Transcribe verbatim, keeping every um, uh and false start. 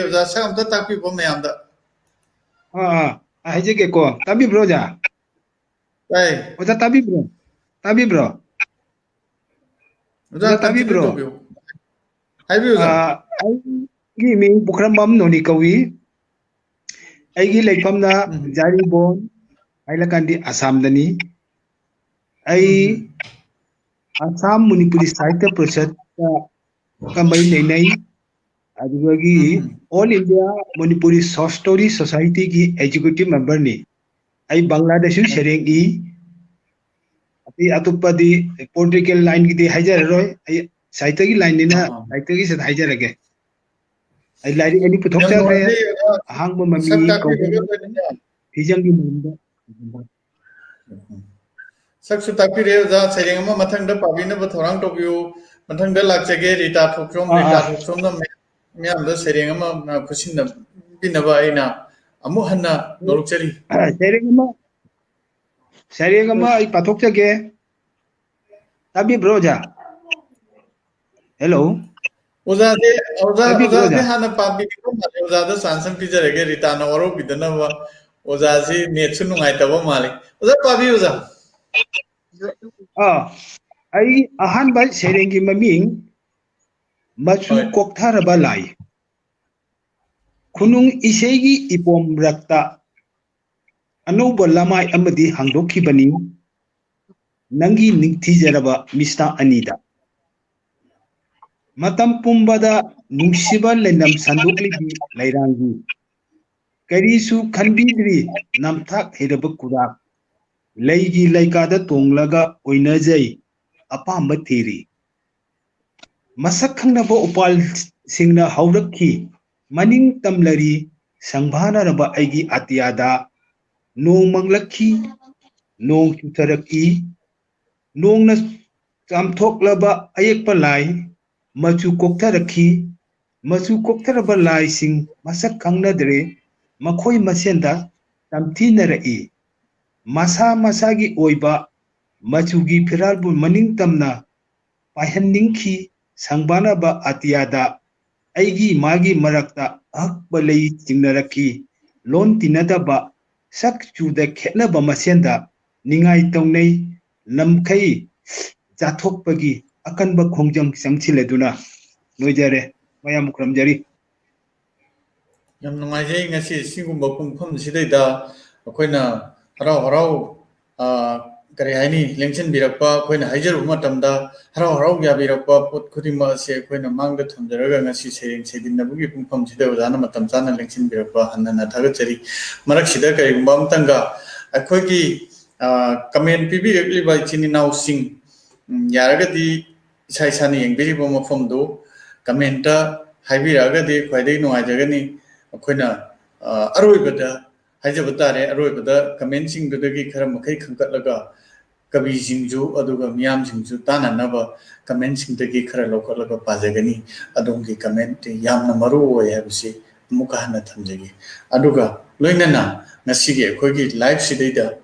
ꯑꯣꯖꯥ, ꯁꯛ ꯑꯝꯇ ꯇꯥꯛꯄꯤꯕ ꯃꯌꯥꯝꯗ꯫ ꯑꯥ ꯑꯥ ꯑꯥ, ꯍꯥꯏꯖꯒꯦꯀꯣ꯫ ꯇꯥꯕꯤꯕ꯭ꯔꯣ ꯑꯣꯖꯥ? ꯇꯥꯏ꯫ ꯑꯣꯖꯥ ꯇꯥꯕꯤꯕ꯭ꯔꯣ? ꯇꯥꯕꯤꯕ꯭ꯔꯣ? ꯑꯣꯖꯥ, ꯑꯣꯖꯥ continue ꯇꯥꯕꯤꯕ꯭ꯔꯣ? ꯇꯧꯕꯤꯌꯨ꯫ ꯍꯥꯏꯕꯤꯌꯨ ꯑꯣꯖꯥ꯫ ꯑꯥ, ꯑꯩꯒꯤ ꯃꯤꯡ ꯄꯨꯈ꯭ꯔꯝꯕꯝ ꯅꯣꯅꯤꯀꯧꯏ꯫ ꯑꯩꯒꯤ ꯂꯩꯐꯝꯅ ꯎꯝ꯫ ꯖꯥꯔꯤꯕꯣꯟ, ꯍꯥꯏꯂꯀꯥꯟꯗꯤ ꯑꯁꯥꯝꯗꯅꯤ꯫ ꯑꯩ ꯎꯝ꯫ ꯑꯁꯥꯝ ꯃꯅꯤꯄꯨꯔꯤ ꯁꯥꯍꯤꯇ꯭ꯌ ꯄꯔꯤꯁꯠꯀ ꯃꯔꯤ ꯂꯩꯅꯩ꯫ ꯑꯗꯨꯗꯒꯤ ꯎꯝ꯫ All India Manipuri Short Story Society ꯒꯤ executive member ꯅꯤ꯫ ꯑꯩ ꯕꯪꯒ꯭ꯂꯥꯗꯁꯨ ꯁꯩꯔꯦꯡ ꯏ꯫ ꯑꯇꯩ ꯑꯇꯣꯞꯄꯗꯤ political line ꯒꯤꯗꯤ ꯍꯥꯏꯖꯔꯔꯣꯏ꯫ ꯑꯩ ꯁꯥꯍꯤꯇ꯭ꯌꯒꯤ line ꯅꯤꯅ ꯑꯥ꯫ ꯁꯥꯍꯤꯇ꯭ꯌꯒꯤ ꯁꯤꯗ ꯍꯥꯏꯖꯔꯒꯦ꯫ ꯑꯩ ꯂꯥꯏꯔꯤꯛ ꯑꯅꯤ ꯌꯥꯝ ꯄꯨꯊꯣꯛꯆꯈ꯭ꯔꯦ꯫ ꯅꯨꯡꯉꯥꯏꯖꯩ, ꯑꯣꯖꯥ꯫ ꯑꯍꯥꯡꯕ ꯃꯃꯤ ꯁꯛ ꯇꯥꯛꯄꯤꯕꯒ ꯀꯧꯕ ꯂꯣꯏꯅꯅ꯫ ꯐꯤꯖꯪꯒꯤ ꯃꯔꯝꯗ꯫ ꯁꯛꯁꯨ ꯇꯥꯛꯄꯤꯔꯦ ꯑꯣꯖꯥ꯫ ꯁꯩꯔꯦꯡ ꯑꯃ ꯃꯊꯪꯗ ꯄꯥꯕꯤꯅꯕ ꯊꯧꯔꯥꯡ ꯇꯧꯕꯤꯌꯨ꯫ ꯃꯊꯪꯗ ꯂꯥꯛꯆꯒꯦ, ꯔꯤꯇꯥ ꯊꯣꯛꯆꯣꯝ꯫ ꯑꯥ, ꯔꯤꯇꯥ ꯑꯥ꯫ ꯊꯣꯛꯆꯣꯝꯅ ꯃꯌꯥꯝꯗ ꯁꯩꯔꯦꯡ ꯑꯃ, ꯑ, ꯈꯨꯠꯁꯤꯟꯅꯕꯤꯅꯕ ꯑꯩꯅ ꯑꯃꯨꯛ ꯍꯟꯅ ꯅꯣꯂꯨꯛꯆꯔꯤ꯫ ꯁꯩꯔꯦꯡ ꯑꯃ, ꯁꯩꯔꯦꯡ ꯑꯃ ꯑꯩ ꯄꯥꯊꯣꯛꯆꯒꯦ꯫ ꯇꯥꯕꯤꯕ꯭ꯔꯣ ꯑꯣꯖꯥ? Hello? ꯑꯣꯖꯥꯁꯦ, ꯑꯣꯖꯥ, ꯇꯥꯕꯤꯕ꯭ꯔꯣ ꯑꯣꯖꯥꯁꯦ ꯑꯣꯖꯥ? ꯍꯥꯟꯅ ꯄꯥꯕꯤꯅꯤꯡꯕ ꯃꯥꯜꯂꯦ꯫ ꯑꯣꯖꯥꯗ chance ꯑꯃ ꯄꯤꯖꯔꯒꯦ, ꯔꯤꯇꯥꯅ ꯋꯥꯔꯧꯕꯤꯗꯅꯕ꯫ ꯑꯣꯖꯥꯁꯤ netꯁꯨ ꯅꯨꯡꯉꯥꯏꯇꯕ ꯃꯥꯜꯂꯦ꯫ ꯑꯣꯖꯥ, ꯄꯥꯕꯤꯌꯨ, ꯑꯣꯖꯥ꯫ ꯑꯥ, ꯑꯩ ꯑꯍꯥꯟꯕ ꯁꯩꯔꯦꯡꯒꯤ ꯃꯃꯤꯡ ꯃꯆꯨ ꯍꯣꯏ꯫ ꯀꯣꯛꯊꯔꯕ ꯂꯥꯏ꯫ ꯈꯨꯅꯨꯡ ꯏꯁꯩꯒꯤ ꯏꯄꯣꯝ ꯃꯔꯛꯇ ꯑꯅꯧꯕ ꯂꯃꯥꯏ ꯑꯃꯗꯤ ꯍꯥꯡꯗꯣꯛꯈꯤꯕꯅꯤ, ꯅꯪꯒꯤ ꯅꯤꯡꯊꯤꯖꯔꯕ ꯃꯤꯠꯁꯅꯥ ꯑꯅꯤꯗ꯫ ꯃꯇꯝ ꯄꯨꯝꯕꯗ ꯅꯨꯡꯁꯤꯕ ꯂꯩꯅꯝ ꯁꯟꯗꯣꯛꯂꯤꯕꯤ ꯂꯩꯔꯥꯡꯒꯤ, ꯀꯔꯤꯁꯨ ꯈꯟꯕꯤꯗ꯭ꯔꯤ ꯅꯝꯊꯥꯛ ꯍꯩꯔꯕ ꯈꯨꯔꯥꯛ, ꯂꯩꯒꯤ ꯂꯩꯀꯥꯗ ꯇꯣꯡꯂꯒ ꯑꯣꯏꯅꯖꯩ ꯑꯄꯥꯝꯕ ꯊꯤꯔꯤ꯫ ꯃꯁꯛ ꯈꯪꯅꯕ ꯎꯄꯥꯜꯁꯤꯡꯅ ꯍꯧꯔꯛꯈꯤ, ꯃꯅꯤꯡ ꯇꯝꯂꯔꯤ ꯁꯪꯕꯥꯅꯔꯕ ꯑꯩꯒꯤ ꯑꯇꯤꯌꯥꯗ꯫ ꯅꯣꯡ ꯃꯪꯂꯛꯈꯤ, ꯅꯣꯡ ꯆꯨꯊꯔꯛꯏ, ꯅꯣꯡꯅ ꯆꯥꯝꯊꯣꯛꯂꯕ ꯑꯌꯦꯛꯄ ꯂꯥꯏ, ꯃꯆꯨ ꯀꯣꯛꯊꯔꯛꯈꯤ꯫ ꯃꯆꯨ ꯀꯣꯛꯊꯔꯕ ꯂꯥꯏꯁꯤꯡ ꯃꯁꯛ ꯈꯪꯅꯗ꯭ꯔꯦ, ꯃꯈꯣꯏ ꯃꯁꯦꯟꯗ ꯇꯝꯊꯤꯅꯔꯛꯏ꯫ ꯃꯁꯥ ꯃꯁꯥꯒꯤ ꯑꯣꯏꯕ ꯃꯆꯨꯒꯤ ꯐꯤꯔꯥꯜꯕꯨ ꯃꯅꯤꯡ ꯇꯝꯅ ꯄꯥꯏꯍꯟꯅꯤꯡꯈꯤ꯫ ꯁꯪꯕꯥꯅꯕ ꯑꯇꯤꯌꯥꯗ ꯑꯩꯒꯤ ꯃꯥꯒꯤ ꯃꯔꯛꯇ ꯑꯍꯛꯄ ꯂꯩ ꯆꯤꯡꯅꯔꯛꯈꯤ꯫ ꯂꯣꯟ ꯇꯤꯟꯅꯗꯕ, ꯁꯛ ꯆꯨꯗ ꯈꯦꯠꯅꯕ ꯃꯁꯦꯟꯗ ꯅꯤꯡꯉꯥꯏ ꯇꯧꯅꯩ꯫ ꯂꯝꯈꯩ ꯆꯥꯊꯣꯛꯄꯒꯤ ꯑꯀꯟꯕ ꯈꯣꯡꯖꯪ ꯆꯪꯁꯤꯜꯂꯗꯨꯅ ꯂꯣꯏꯖꯔꯦ꯫ ꯃꯌꯥꯝ ꯈꯨꯔꯨꯝꯖꯔꯤ꯫ ꯌꯥꯝ ꯅꯨꯡꯉꯥꯏꯖꯩ꯫ ꯉꯁꯤ ꯁꯤꯒꯨꯝꯕ ꯄꯨꯡꯐꯝꯁꯤꯗꯩꯗ ꯑꯩꯈꯣꯏꯅ ꯍꯔꯥꯎ ꯍꯔꯥꯎ, ꯑ, ꯀꯔꯤ ꯍꯥꯏꯅꯤ, ꯂꯦꯡꯁꯤꯟꯕꯤꯔꯛꯄ, ꯑꯩꯈꯣꯏꯅ ꯍꯥꯏꯖꯔꯨꯕ ꯃꯇꯝꯗ ꯍꯔꯥꯎ ꯍꯔꯥꯎ ꯌꯥꯕꯤꯔꯛꯄ ꯄꯣꯠ ꯈꯨꯗꯤꯡꯃꯛ ꯑꯁꯦ ꯑꯩꯈꯣꯏꯅ ꯃꯥꯡꯗ ꯊꯝꯖꯔꯒ ꯉꯁꯤ ꯁꯩꯔꯦꯡ ꯁꯩꯗꯤꯟꯅꯕꯒꯤ ꯄꯨꯡꯐꯝꯁꯤꯗ ꯑꯣꯖꯥꯅ ꯃꯇꯝ ꯆꯥꯅ ꯂꯦꯡꯁꯤꯟꯕꯤꯔꯛꯄ ꯍꯟꯅ ꯍꯟꯅ ꯊꯥꯒꯠꯆꯔꯤ꯫ ꯃꯔꯛꯁꯤꯗ ꯀꯔꯤꯒꯨꯝꯕ ꯑꯃꯇꯪꯒ ꯑꯩꯈꯣꯏꯒꯤ, ꯑ, comment ꯄꯤꯕꯤꯔꯛꯂꯤꯕ ꯏꯆꯤꯟ ꯏꯅꯥꯎꯁꯤꯡ, ꯎꯝ, ꯌꯥꯔꯒꯗꯤ ꯏꯁꯥ ꯏꯁꯥꯅ ꯌꯦꯡꯕꯤꯔꯤꯕ ꯃꯐꯝꯗꯨ comment ꯍꯥꯏꯕꯤꯔꯛꯑꯒꯗꯤ ꯈ꯭ꯋꯥꯏꯗꯒꯤ ꯅꯨꯡꯉꯥꯏꯖꯒꯅꯤ꯫ ꯑꯩꯈꯣꯏꯅ, ꯑ, ꯑꯔꯣꯏꯕꯗ ꯍꯥꯏꯖꯕ ꯇꯥꯔꯦ, ꯑꯔꯣꯏꯕꯗ comment ꯁꯤꯡꯗꯨꯗꯒꯤ ꯈꯔ ꯃꯈꯩ ꯈꯟꯒꯠꯂꯒ ꯀꯕꯤꯁꯤꯡꯁꯨ ꯑꯗꯨꯒ ꯃꯤꯌꯥꯝꯁꯤꯡꯁꯨ ꯇꯥꯟꯅꯅꯕ comment ꯁꯤꯡꯗꯒꯤ ꯈꯔ ꯂꯧꯈꯠꯂꯒ ꯄꯥꯖꯒꯅꯤ꯫ ꯑꯗꯣꯝꯒꯤ comment ꯇꯤ ꯌꯥꯝꯅ ꯃꯔꯨ ꯑꯣꯏ ꯍꯥꯏꯕꯁꯤ ꯑꯃꯨꯛꯀ ꯍꯟꯅ ꯊꯝꯖꯒꯦ꯫ ꯑꯗꯨꯒ ꯂꯣꯏꯅꯅ ꯉꯁꯤꯒꯤ ꯑꯩꯈꯣꯏꯒꯤ live ꯁꯤꯗꯩꯗ